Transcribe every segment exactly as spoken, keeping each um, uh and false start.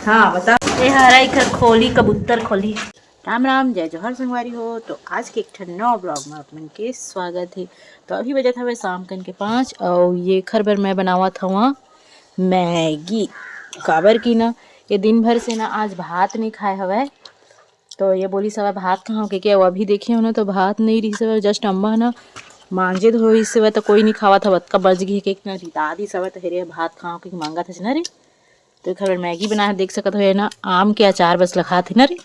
हाँ, बता। ए हरा एखर खोली, कबूतर खोली। राम राम, जय जोहार संगवारी हो। तो आज के एक ठन नवा vlog में आप मन के स्वागत हे। तो अभी बजत हवे शाम कन के पाँच, अउ ये एखर बर मैं बनावत हवा मैगी। काबर कि ना, ये दिन भर से ना आज भात नहीं खाए हवय, तो ये बोलिस हवय भात खाहूं कहिके। अउ अभी देखे हो ना, तो भात नहीं रिहिस हवय, just अम्मा ना मांजे धोइस हवय, तो कोई नहीं खावत हवय, अतका बच गे हे कहिके ना रिता दिस हवय, तो हेरे भात खाहूं कहिके मांगत हस ना रे। तो एखर बर मैगी बनाए हे, देख सकत हो, ये ना आम के अचार बस ल खात हे ना रे।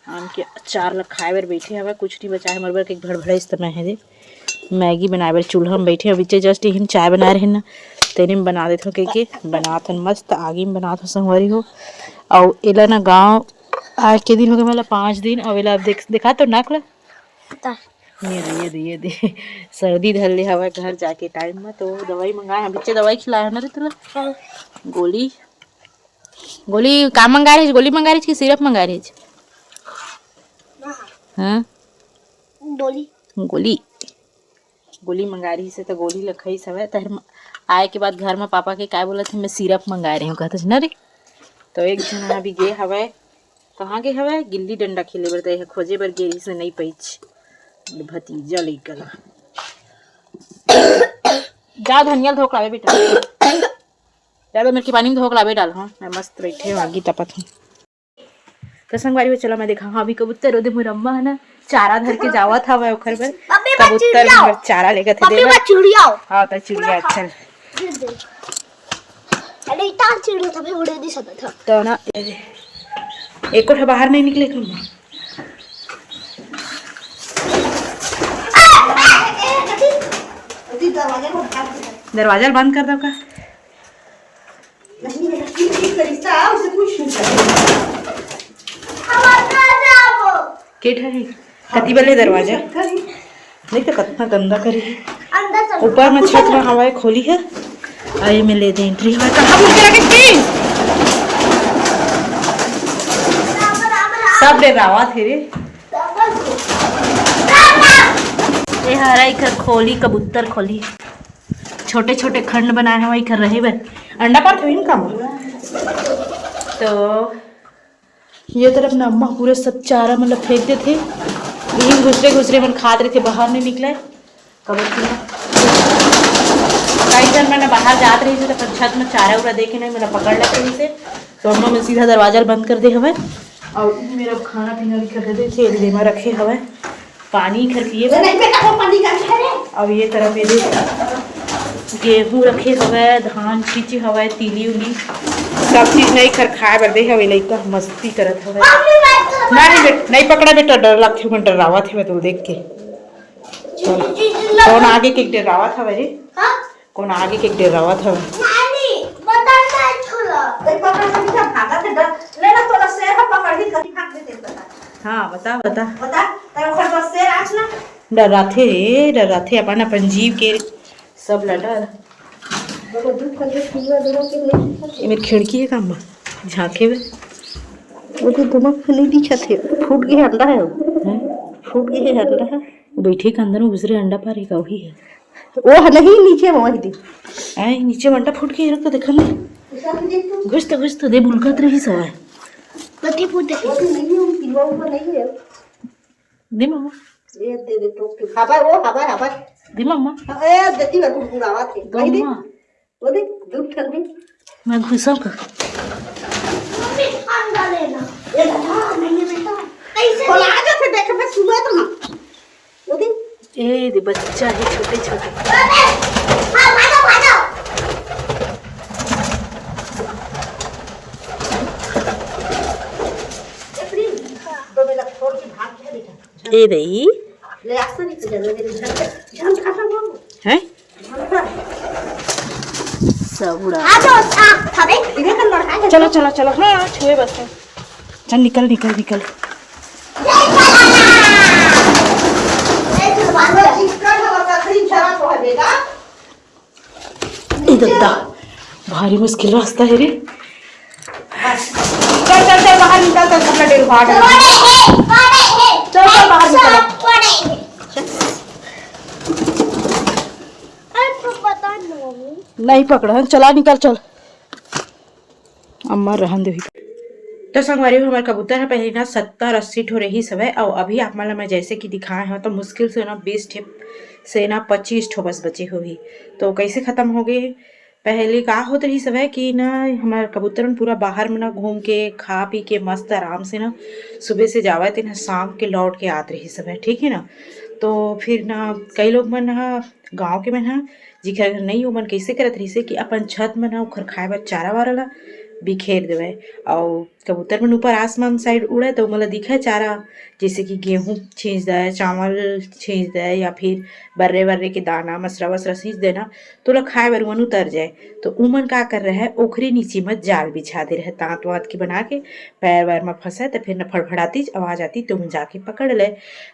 आम के अचार ल खाए बर बैठे हवय, कुछ नहीं बचाए हमर बर, के भड़भड़ाइस त मैं हे दे। मैगी बनाए बर चूल्हा में बैठे हवय, बीचे just इहिन चाय बनाए रहे ना, तेने में बना देथव कहिके बनात हन, मस्त आगी में बनात हव संगवारी हो। अउ एला ना गाँव आए के दिन हो गए, मतलब पाँच दिन, अउ एला अब देख, देखा तो नाक ल। ये दे, ये दे, ये दे। सर्दी धर ले हवय घर जाके टाइम में, तो दवाई मंगाए हन, बीचे दवाई खिलाए हन ना रे तुला। हाँ। गोली, गोली का मंगा रहे? गोली मंगा रहे कि सिरप मंगा रहे? हाँ। गोली। गोली। गोली मंगा रहिस हे, त गोली ल खइस हवय। तहर म-, आए के बाद घर म पापा के काय बोलत हे, "मैं सिरप मंगाए रहे हूँ," कहत हस न रे। तो एक झन ह अभी गे हवय, कहाँ गे हवय? गिल्ली डंडा खेले बर। त एह खोजे बर गे रहिस हे, नई पइच। भतीजा लइका ला। जा धनिया ल धोक लावे बेटा। जा तो मेरे के पानी में धोक लावे डाल। हाँ, मैं मस्त बैठे हूँ, आगी तपत हूँ। तो संगवारी हो, चला मैं देखा, हाँ, अभी कबूतर ओदे मोर अम्मा है ना, चारा धर के जावत हवय ओखर बर। मम्मी, मैं कबूतर चिड़िया। मन बर चारा लेगत हे मम्मी, देबर। मैं चिड़िया। हाँ, तो चिड़िया, पूरा चल। गिर दे। अरे, इतना चिड़िया था, मैं उड़े नहीं सकता था। तो ना, ए, एको ठो बाहर नहीं निकले कम। दरवाजा बंद कर दो का। नहीं, मेरा ठीक, ठीक तरीका है, उसे कुछ नहीं करना। के ठा हे? कति बले दरवाजा? नहीं तो कतना गंदा करे। अंदर चल। ऊपर में छत में हवा खोली है। अरे में ले दे एंट्री हवा। कहाँ बोल के रखे थे? सब डरावत हे रे। ए हरा एखर खोली, कबूतर खोली। छोटे छोटे खंड बनाए हवय एखर रहे बर। अंडा पारथे इनका म। तो ये तरफ ना अम्मा पूरे सब चारा मतलब फेंक देथे। इही घुसरे घुसरे मन खात रहिथे, बाहर नहीं निकले। कबर किया। कई झन मन बाहर जात रहिस हे, तो अपन छत में चारा उरा देखे नहीं, मेरा पकड़ लेते रहिस हे। तो अम्मा मन सीधा दरवाजा ल बंद कर दे हवय। अउ मेरा खाना पीना भी कर देते थे, एमा रखे हवय। पानी घर पिए बर। नहीं बेटा, वो पानी का है रे। अब ये तरफ ये देख, गेहूं रखे हवय, धान छींचे हवय, तिली उली, सब चीज नहीं घर खाए बर दे हवे। लइका मस्ती करत हवय। मम्मी, मैं तो ना रे बेट, नहीं पकड़ा बेटा, डर लगथे, मैं डरावत हे मैं तो देख के। चल, कौन आगे के डरावत हवय रे? हाँ? कौन आगे के डरावत हवय? नानी, बता ना छोला। देख, पकड़, पकड़, पकड़, भागा थे, डर। ले ना, तोला शेर ह पकड़ ही, कहीं भाग देते, बता। हाँ, बता, बता। बता, तेरा घर पर शेर आज ना। डराथे रे, डराथे अपन, अपन जीव के सब ला डर। बाबा, दुख कर दे, पिलवा दे, रोके नहीं। ये मेरी खिड़की है काम में, झांके में। वो तो दिमाग में नहीं दिखा थे, फूट गए अंडा है वो। हैं? फूट गए अंडा है। बैठे के अंदर में घुसरे अंडा पारे का वही है। वो ह नहीं, नीचे में वही दे। आए, नीचे में अंडा फूट के रख तो देखन दे। घुस तो, घुस तो दे, बुलकत रही सवाय। कति फूट है? वो तो नहीं है, वो पिलवा ऊपर नहीं है। दे मम्मा। ये दे दे, टोक के। हवा, वो हवा, हवा। दे मम्मा। ए, देती बा, कुरकुरावा थे। दो वही दे। मम्मा। वो दे, दूध ठंडी। मैं घुसम का। मम्मी, अंडा लेना। ए, दादा। नहीं, बेटा। कैसे? बोला, आ जाते, देख, मैं सुबह तो ना। वो दे। ए, दे, बच्चा है, छोटे, छोटे। अरे, हाँ, भागो, भागो। ए, प्रिंस, तो मेरा फोन के भाग गया बेटा। ए, दे। ले, आ, सर, इधर, इधर, इधर। झन, झन, झन, झन। हैं? सब उड़ा। आ जाओ, आ, अबे। चलो, चलो, चलो। हाँ, छुए बस। चल, निकल, निकल, निकल। ए दद्दा, भारी मुश्किल रास्ता है रे। चल, चल, चल, बाहर निकल, चल, कपड़ा डेर फाड़। चल, चल, बाहर निकल। नहीं पकड़ा, चला, निकल, चल। अम्मा रहन दे। तो संगवारी हो, हमर कबूतर ह पहले ना सत्तर अस्सी ठो रहिस हवय, अउ अभी आप मन ल मैं जैसे कि दिखाए हव, तो मुश्किल से ना बीस ठे से ना पच्चीस ठो बस बचे होही। तो कैसे खत्म हो गए? पहले का होत रहिस हवय कि ना, हमर कबूतर मन पूरा बाहर में ना घूम के, खा पी के, मस्त आराम से ना सुबह से जावय, तेन ह शाम के लौट के आत रहिस हवय, ठीक है ना। तो फिर ना कई लोग मन ह, गाँव के मन ह, जिखर घर नहीं, ओमन कैसे करत रहिस हे कि अपन छत मन ह ओखर खाए बर चारा वारा ला बिखेर देवय, अउ कबूतर मन ऊपर आसमान साइड उड़े, तो ओमन ला दिखे चारा, जैसे कि गेहूं छींच दे, चावल छींच दे, या फिर बर्रे वर्रे के दाना, मसरा वसरा छींच देना, तो ओला खाए बर ओमन उतर जाए। तो उमन का कर रहे, ओखरे नीचे म जाल बिछा दे रहे, तांत वांत के बना के, पैर वैर म फंसे, तो फिर न फड़फड़ातीच आवाज आती, तो ओमन जाके पकड़ ले।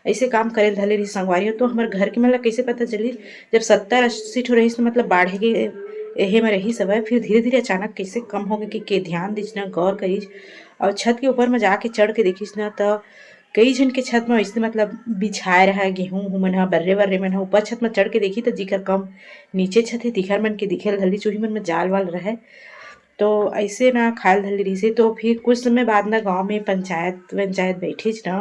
ऐसे काम करे ल धले रही संगवारी हो। तो हमर घर के मन ला कैसे पता चली, जब सत्तर अस्सी ठो रहिस, तो मतलब बाढ़े के एहे में रहिस हवय, फिर धीरे-धीरे अचानक कइसे कम हो गे कि के ध्यान दीस ना, गौर करिस। अउ छत के ऊपर में जाके चढ़ के देखिस ना, त कई झन के छत में अइसने मतलब बिछाए रहय गेहूं उहूं मन ह, बर्रे वर्रे मन ह। ऊपर छत में चढ़ के देखी, त जिकर कम नीचे छत हे, तिखर मन के दिखे ल धर लिस, उही मन में जाल वाल रहय। तो अइसे ना खाए ल धर ले रहिस हे। तो फिर कुछ समय बाद ना गांव में पंचायत वंचायत बैठिस ना,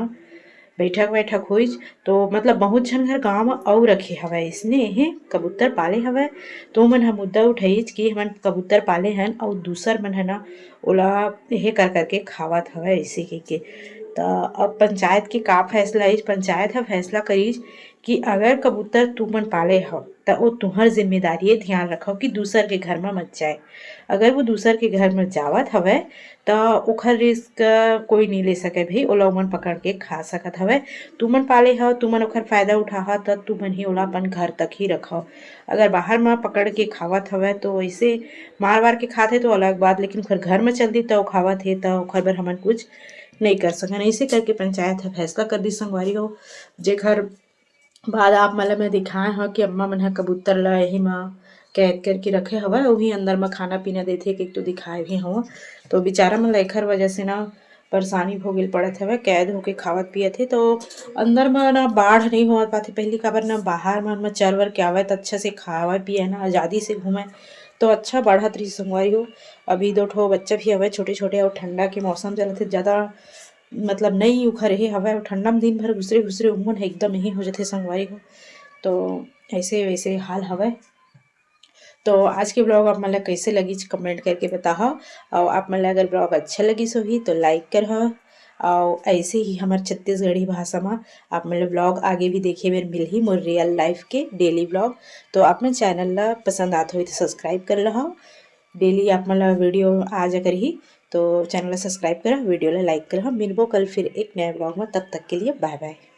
बैठक वैठक होइस, तो मतलब बहुत झन घर गांव म अउ रखे हवय, इसने हे कबूतर पाले हवय। तो ओमन ह मुद्दा उठाइस कि हमन कबूतर पाले हन अउ दूसर मन ह ना ओला एहे कर करके खावत हवय, ऐसे कहिके। त अब पंचायत के का फैसला आइस? पंचायत ह फैसला करिस कि अगर कबूतर तुमन पाले हव, त ओ तुंहर जिम्मेदारी हे, ध्यान रखव कि दूसर के घर म मत जाए। अगर वो दूसर के घर म जावत हवय, त ओखर रिस्क कोई नइ ले सकय भई, ओला ओमन पकड़ के खा सकत हवय। तुमन पाले हव, तुमन ओखर फायदा उठाहव, त तुमन ही ओला अपन घर तक ही रखव। अगर बाहर म पकड़ के खावत हवय, तो वइसे मार वार के खात हे, तो अलग बात, लेकिन ओखर घर म चल दी, त ओ खावत हे, त ओखर बर हमन कुछ नइ कर सकन। अइसे करके पंचायत ह फैसला कर दी संगवारी हो, जेखर बाद आप मन ल मैं दिखाए हव कि अम्मा मन ह कबूतर ल एही म कैद करके रखे हवय, उही अंदर म खाना पीना देथे, कि तो दिखाए भी हव। तो बेचारा मन ल एखर वजह से ना परेशानी भोगेल पड़त हवय, कैद होके खावत पियत हे। तो अंदर म ना बाढ़ नइ होवत पाथे, पहिली काबर ना बाहर मन म चर वर के आवय, त अच्छा से खावय पियय ना, आजादी से घूमय, तो अच्छा बाढ़त रही संगवारी हो। अभी दो ठो बच्चा भी हवय छोटे छोटे, अउ ठंडा के मौसम चलत हे, ज्यादा मतलब नई उखर हे हवय, अउ ठंडा म दिन भर घुसरे घुसरे उमन ह एकदम यही हो जथे संगवारी हो। तो ऐसे वैसे हाल हवय। तो आज के ब्लॉग आप मन ला कैसे लगिस, कमेंट करके बताहव। अउ आप मन ला अगर ब्लॉग अच्छा लगिस होही, तो लाइक करहव। अउ ऐसे ही हमर छत्तीसगढ़ी भाषा म आप मन ला ब्लॉग आगे भी देखे बर मिलही, मोर रियल लाइफ के डेली ब्लॉग। तो आप मन चैनल ला पसंद आत होही, तो सब्सक्राइब कर लहव। डेली आप मन ला वीडियो आ जा करही, तो चैनल ला सब्सक्राइब करहव, वीडियो ला लाइक करहव। मिलबो कल फिर एक नया ब्लॉग म, तब तक के लिए बाय बाय।